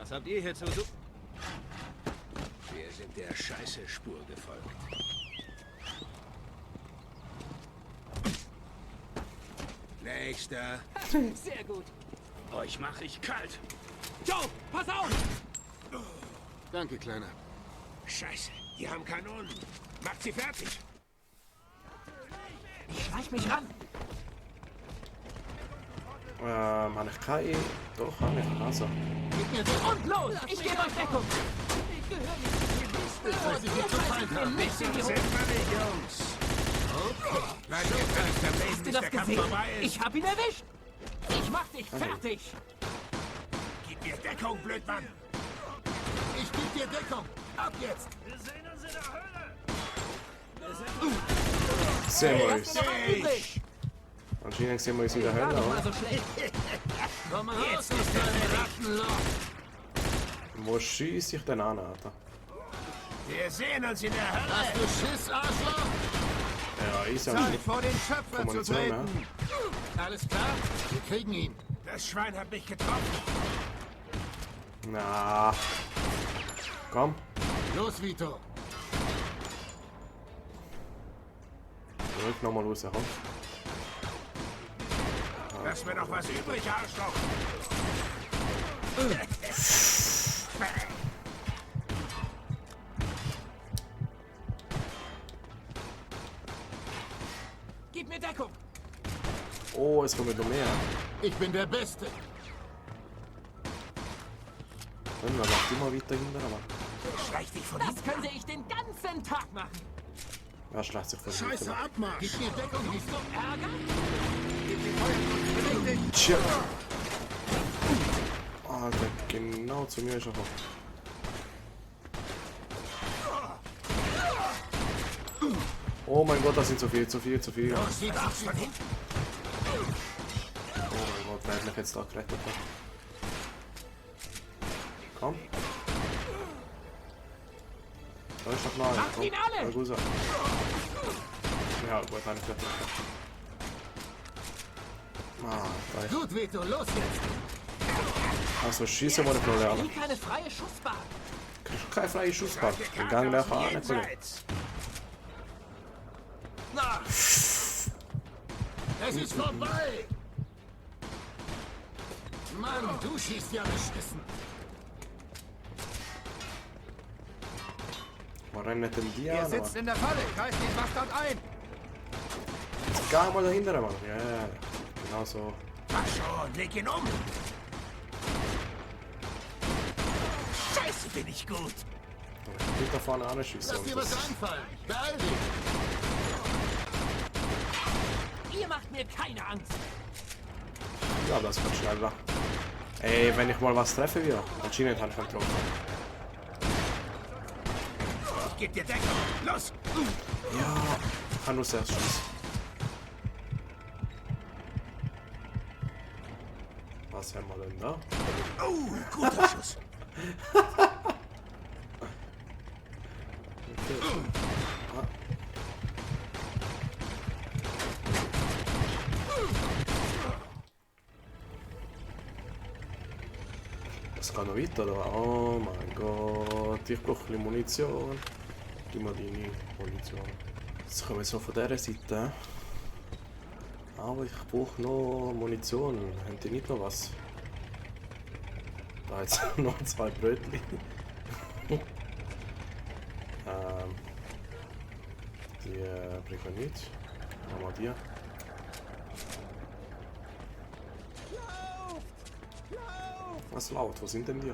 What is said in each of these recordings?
Was habt ihr hier zu tun? Wir sind der Scheiße-Spur gefolgt. Nächster. Sehr gut. Euch mach ich kalt. Joe, pass auf! Danke, Kleiner. Scheiße, die haben Kanonen. Macht sie fertig. Ich schleich mich ran. Habe ich keine... Doch, habe ich. Also. Gib mir so und los! Ich gebe euch Deckung! Ich gehöre nicht zu dir. Bevor Sie hier zu Feind haben. Nicht in die Sind Hose. wir nicht, Jungs. Okay. Bleib jetzt nicht am Leben, Hast du bis das der Kampf gesehen? vorbei ist. Ich hab ihn erwischt! Ich mach dich fertig! Gib mir Deckung, Blödmann. Ich gebe dir Deckung. Ab jetzt. Wir sehen uns in der Hölle. Sehen wir Lass uns. mir noch was übrig! Anscheinend sehen wir uns in der Gar Hölle, nicht mal oder? so schlecht. Komm mal raus aus deinem Rattenloch. Wo schieße ich denn an, Alter? Wir sehen uns in der Hölle. Hast du Schiss, Arschloch? Ja, ist ja Zeit nicht. vor den Schöpfer zu Munition, treten. Alles klar? Wir kriegen ihn. Das Schwein hat mich getroffen. Na. Komm. Los, Vito. Rück nochmal raus, komm. Lass mir noch was übrig, Arschloch. Gib mir Deckung! Oh, es kommt noch mehr. Ich bin der Beste. Dann macht immer weiter hinten, aber. Schleich dich von Das könnte ich den ganzen Tag machen! Ja, schleicht sich von Scheiße, hinten. Abmarsch. Gib mir Deckung, Vito. Ärger? Tja. Alter, genau zu mir ist er gekommen. Oh mein Gott, das sind zu viel, zu viel, zu viel. Oh Los, Vito. Von hinten. mein Gott, wer hat mich jetzt da gerettet? Komm. Da ist doch noch. Macht ihn alle! Ja, gut, meine Kette. Ah, da ist. Gut, Vito, los jetzt. Also schießen wir nicht noch lernen. Wie keine freie Schussbahn! Kein freier Schussball. Den Gang der fahren nicht. Jenseits. Na. Es ist vorbei. Mann, du schießt ja beschissen. Wir rennen nicht in die Er an, sitzt aber. in der Falle. Greif den Bastard ein. Jetzt geh mal dahinter, Mann. Ja, ja, genau so. Mach schon, leg ihn um. Scheiße, bin ich gut. Geht da vorne an, schießen. Lass dir was einfallen. Beeil dich. Ihr macht mir keine Angst! Ja, das wird schneller. Ey, wenn ich mal was treffe, wieder. Anscheinend habe ich einen getroffen. Ich geb dir Deckung. Los. Ja, ich kann nur zuerst schießen. Was haben wir denn da? Guter Schuss. Das kann noch weiter, oder? Oh mein Gott, ich brauche ein bisschen Munition. Gib mal deine Munition. Jetzt kommen wir so von dieser Seite. Aber ich brauche noch Munition. Habt ihr nicht noch was? Da jetzt noch 2 Brötchen. Die bringen wir nicht. Nochmal die. Was laut? Wo sind denn die?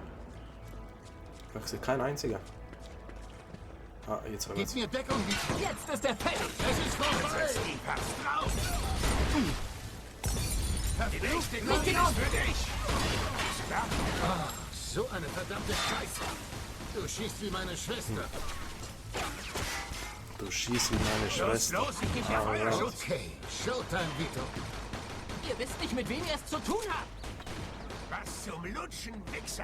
Ich sehe keinen einziger. Ah, jetzt haben wir Gib mir Deckung, Vito. Jetzt ist er fertig! Es ist vorbei. Ich hab's drauf. Die nächste Leg Kugel ihn ist auf! für dich. Ist klar? So eine verdammte Scheiße. Du schießt wie meine Schwester. Du schießt wie meine Los, Schwester. los, ich geb dir Feuerschutz. Okay, Showtime, Vito. Ihr wisst nicht, mit wem ihr es zu tun habt! Was zum Lutschen, Wichser.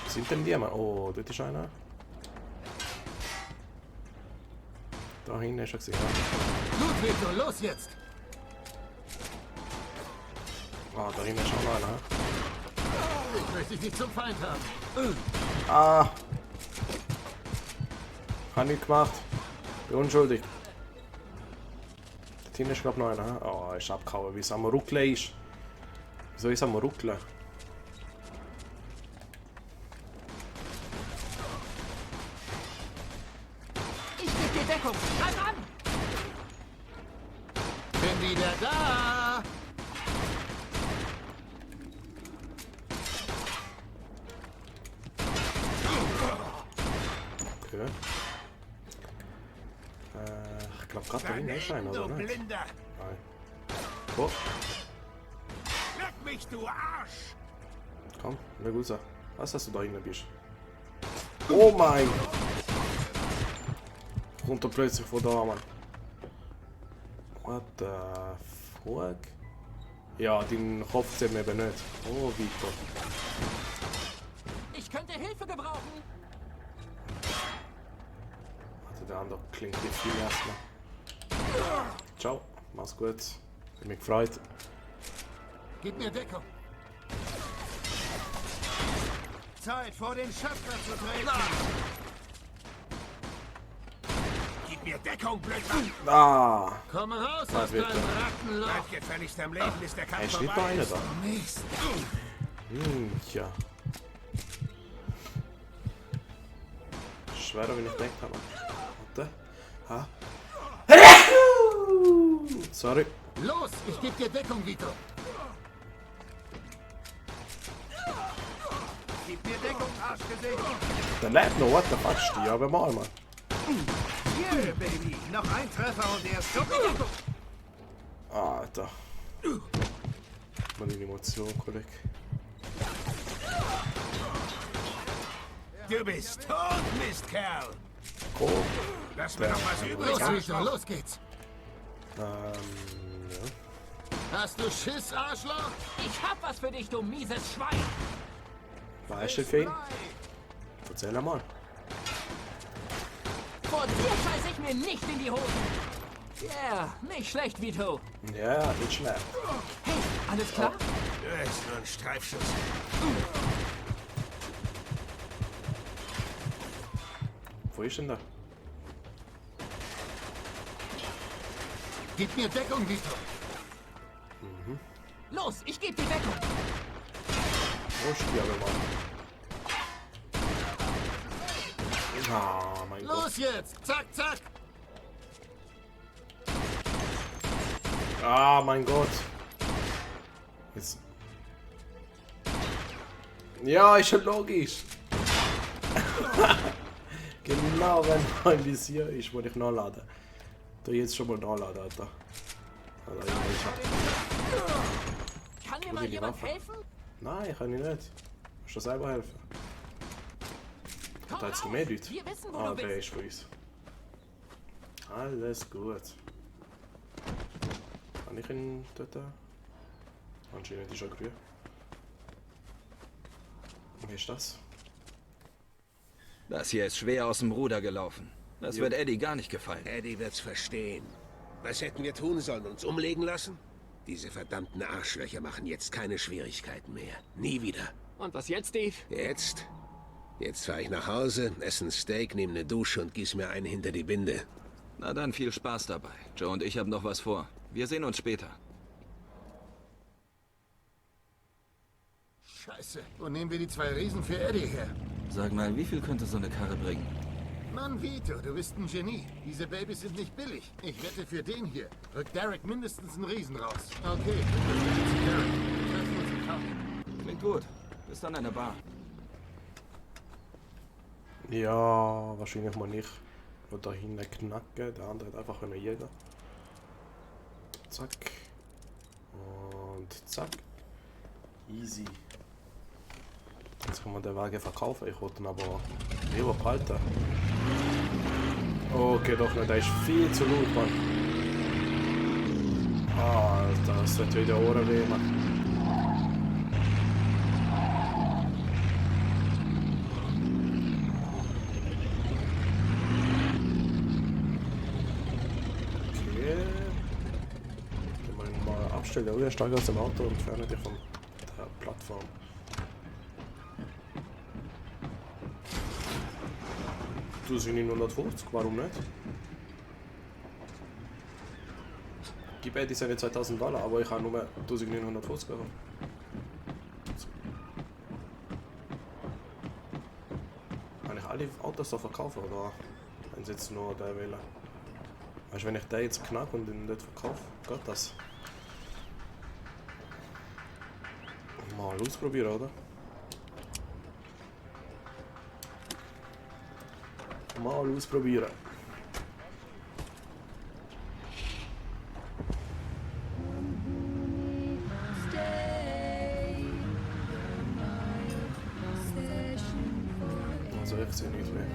Wo sind denn die? Oh, dort ist einer. Da hinten hast du gesehen. Gut, Vito, los jetzt. Ah, da hinten ist auch noch einer. Ich möchte dich nicht zum Feind haben. Ah! Hab ich gemacht. Bin unschuldig. Da hinten ist glaube noch einer. Oh, ist abgehauen, wie es am Ruckeln ist. Wieso ist es am Ruckeln? Ich gebe dir Deckung. Greif an! Bin wieder da. Okay. Ich glaube gerade da hinten ist einer, Du oder nicht? Blinder! Nein. Oh, Leck mich, du Arsch! komm, na gut so. Was, dass du da hinten bist? Oh mein! Kommt er plötzlich von da, Mann. What the fuck? Ja, dein Kopf sieht mir eben nicht. Oh, Victor. Ich könnte Hilfe gebrauchen. Warte, der andere klingt wie viel erstmal. Ciao, mach's gut. Bin mich gefreut. Gib mir Deckung. Zeit, vor den Schöpfer zu treten! Gib mir Deckung, Blödmann! Ah! Komm raus Was aus wird deinem Rattenloch. Bleib gefälligst am Leben, bis der Kampf Hey, steht da vorbei einer ist. da? Mist. Tja. Schwerer, wenn ich gedacht habe. Warte. Ha? Sorry. Los, ich gebe dir Deckung, Vito. Gib mir Deckung, Arschgesicht! Der lebt noch, what the fuck, stier aber mal, Mann. Yeah, Baby! Noch ein Treffer und er ist tot! Alter. Mal die Emotion, Kollege. Du bist tot, Mistkerl! Oh. Lass mir noch was übrig, Los, Vito, Arschloch! los geht's. Ja. Hast du Schiss, Arschloch? Ich hab was für dich, du mieses Schwein. Weißt du, Fee? Erzähl mal. Vor dir scheiß ich mir nicht in die Hosen. Yeah, nicht schlecht, Vito. Ja, nicht schlecht. Hey, alles klar? Du bist nur ein Streifschuss. Wo ist denn der? Gib mir Deckung, Vito. Los, ich geb dir Deckung. Wo stier aber mal? Ah, mein Gott. Los jetzt. Zack, zack. Ah, mein Gott. Jetzt. Ja, ist schon logisch. Genau, wenn mein Visier ist, wo ich nachladen. Da jetzt schon mal nachladen, Alter. Alter, Kann mir Wo mal sind die jemand Waffen? helfen? nein, kann ich nicht. Musst du selber helfen. Komm Da jetzt noch raus. mehr Leute. Wir wissen, wo Ah, du der bist. ist für uns. Alles gut. Kann ich ihn dort? Anscheinend ist er grün. Wie ist das? Das hier ist schwer aus dem Ruder gelaufen. Das wird Eddie gar nicht gefallen. Eddie wird's verstehen. Was hätten wir tun sollen? Uns umlegen lassen? Diese verdammten Arschlöcher machen jetzt keine Schwierigkeiten mehr. Nie wieder. Und was jetzt, Steve? Jetzt? Jetzt fahre ich nach Hause, esse ein Steak, nehme eine Dusche und gieß mir einen hinter die Binde. Na dann viel Spaß dabei. Joe und ich haben noch was vor. Wir sehen uns später. Scheiße. Wo nehmen wir die 2 Riesen für Eddie her? Sag mal, wie viel könnte so eine Karre bringen? Mann, Vito, du bist ein Genie. Diese Babys sind nicht billig. Ich wette für den hier. Rückt Derek mindestens einen Riesen raus. Okay, Derek. Wir treffen uns im Kampf. Klingt gut. Bis dann an der Bar. Ja, wahrscheinlich mal nicht. Nur da hinten knacken, der andere hat einfach einen Jäger. Zack. Und zack. Easy. Jetzt kann man den Wagen verkaufen, ich wollte ihn aber lieber behalten. Okay, doch nicht, der ist viel zu laut, Mann. Alter, das sollte wieder Ohren weh, Mann. stell dir vor, steig aus dem Auto und entferne dich von der Plattform. Du sind 950, warum nicht? Gib mir die seine $2000, aber ich habe nur 1950 bekommen. Kann ich alle Autos so verkaufen oder wenn sie jetzt nur den wählen? Weißt du, wenn ich den jetzt knack und den nicht verkaufe, geht das? Mal ausprobieren, oder? Mal ausprobieren. Also ich sehe nichts mehr.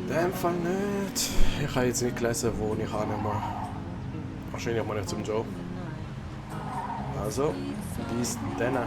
In dem Fall nicht. Ich habe jetzt nicht gelesen, wo ich hinkomme. Wahrscheinlich mal nicht zum Joe. Also, bis dann.